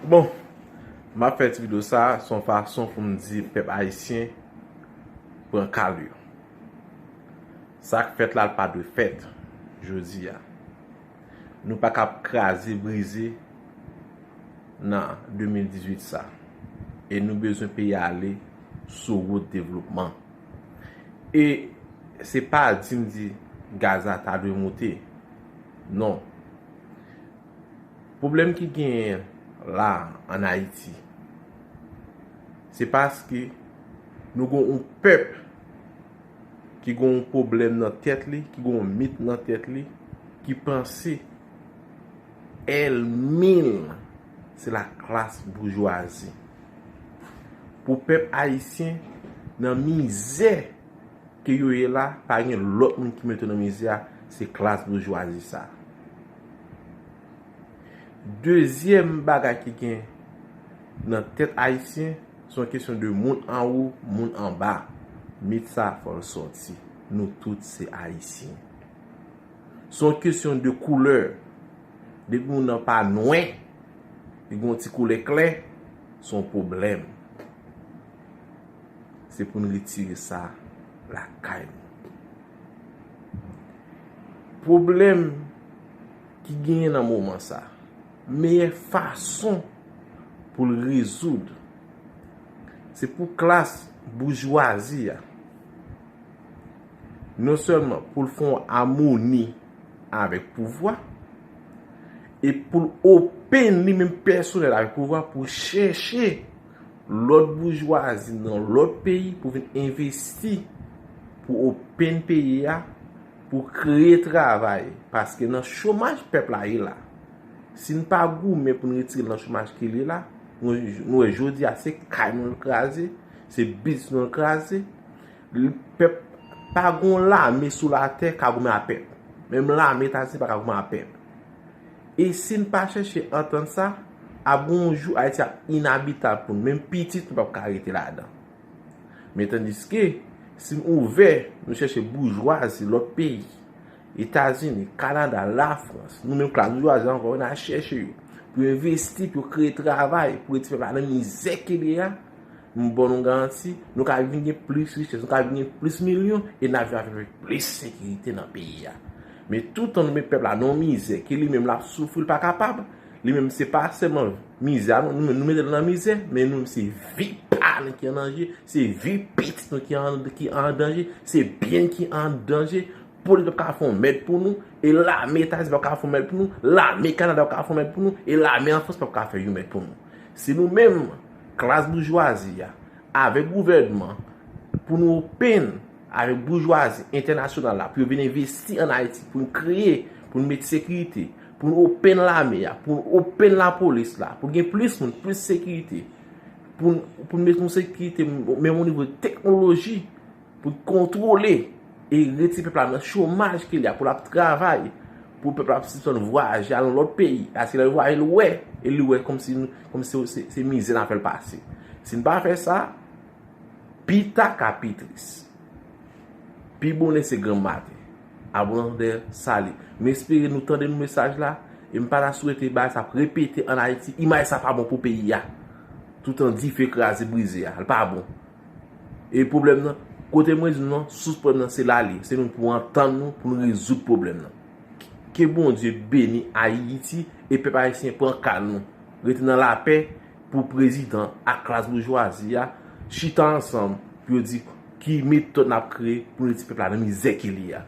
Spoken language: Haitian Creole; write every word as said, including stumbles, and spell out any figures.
Bon, m ap fè ti videyo sa, se yon fason pou m di pèp ayisyen pran kal yo. Sa k fèt la, l pa dwe fèt jodi a. Nou pa ka ap kraze, brize nan de mil dizuit sa. E nou bezwen peyi a ale sou wout devlopman. E se pa di m di gaz la ta dwe moute. Non. Pwoblèm ki genyen la ann Ayiti, se paske nou gen yon pèp ki gen yon pwoblèm nan tèt li, ki gen yon mit nan tèt li, ki panse ènmi l se laklas boujwazi. Pou pèp ayisyen nan mizè ke yo ye la, pa gen lòt moun ki mete yo nan mizè a, se klas boujwazi sa. Dezyèm bagay ki gen nan tèt ayisyen, se yon kesyon de moun anwo, moun anba. Mit sa fò l sòti. Nou tout se ayisyen. Se yon kesyon de koulè. Depi moun nan pa nwè, li gen yon ti koulè klè, se yon pwoblèm. Se pou n retire sa lakay nou. Pwoblèm ki genyen nan moman sa, meyè fason pou l rezoud, se pou klas boujwazi a, non sèlman pou l fè yon amoni avèk pouvwa, e pou l open li menm pèsonèl avèk pouvwa pou chèche lòt boujwazi nan lòt peyi pou vin envesti, pou open peyi a, pou kreye travay. Paske nan chomaj pèp la ye la, si n pa goumen pou n retire l nan chomaj ke l ye la, nou, nou wè jodi a se kay nou l kraze, se biznis nou l kraze, pèp pa gen yon lame sou latè ka goumen a pèp. Menm lame Etazini pa ka goumen a pèp. E si n pa chèche antann sa, ap gen yon jou Ayiti ap inabitab pou nou. Menm pitit nou p ap ka rete ladan. Men tandiske, si n ouvè, nou chèche boujwazi lòt peyi, Etazini, Kanada, Lafrans, nou menm klas boujwazi ankò, n al chèche yo pou yo envesti, pou yo kreye travay, pou retire pèp la nan mizè ke l ye a, m ba nou garanti, nou ka vin gen plis richès, nou ka vin gen plis milyon, e n a vin avèk plis sekirite nan peyi a. Men toutan nou met pèp la nan yon mizè, ke li menm l ap soufri, l pa kapab, li menm se pa sèlman mizè a, nou, nou, nou mete l nan mizè, men nou menm se vi pa nou ki an danje, se vi pitit nou ki an, ki an danje, se byen ki an danje, polis p ap ka fè yon mèd pou nou, e lame Etazini p ap ka fè yon mèd pou nou, lame Kanada p ap ka fè yon mèd pou nou, e lame an Frans p ap ka fè yon mèd pou nou. Si nou menm, klas boujwazi a, avèk gouvènman, pou nou open avèk boujwazi entènasyonal la, pou yo vin envesti ann Ayiti, pou nou kreye, pou nou met sekirite, pou nou open lame a, pou nou open lapolis la, pou gen plis moun, plis sekirite, pou, pou nou met yon sekirite menm o nivo teknoloji, pou kontwole e retire pèp la nan chomaj ke l ye a, pou l ap travay, pou pèp la ap sispann vwayaje al nan lòt peyi. Paske lè l vwayaje, l wè, e li wè kòmsi, kòmsi se, se, se mizè n ap fè l pase. Si n pa fè sa, pi ta ka pi tris. Pi bonnen se granm maten. Abonde, sali. M espere nou tande nou mesaj la, e m pa ta swete bagay sa ap repete ann Ayiti. Imaj sa pa bon pou peyi a. Toutan dife kraze brize a, l pa bon. E pwoblèm nan, kote mwen di nou nan, sous pwoblèm nan se la li ye. Se nou pou antann nou, pou nou rezoud pwoblèm nan. Ke Bondye beni Ayiti e pèp ayisyen pran kal nou. Rete nan lapè pou prezidan ak klas boujwazi a chita ansanm pou yo di ki metòd n ap kreye pou n retire pèp la nan mizè ke l ye a.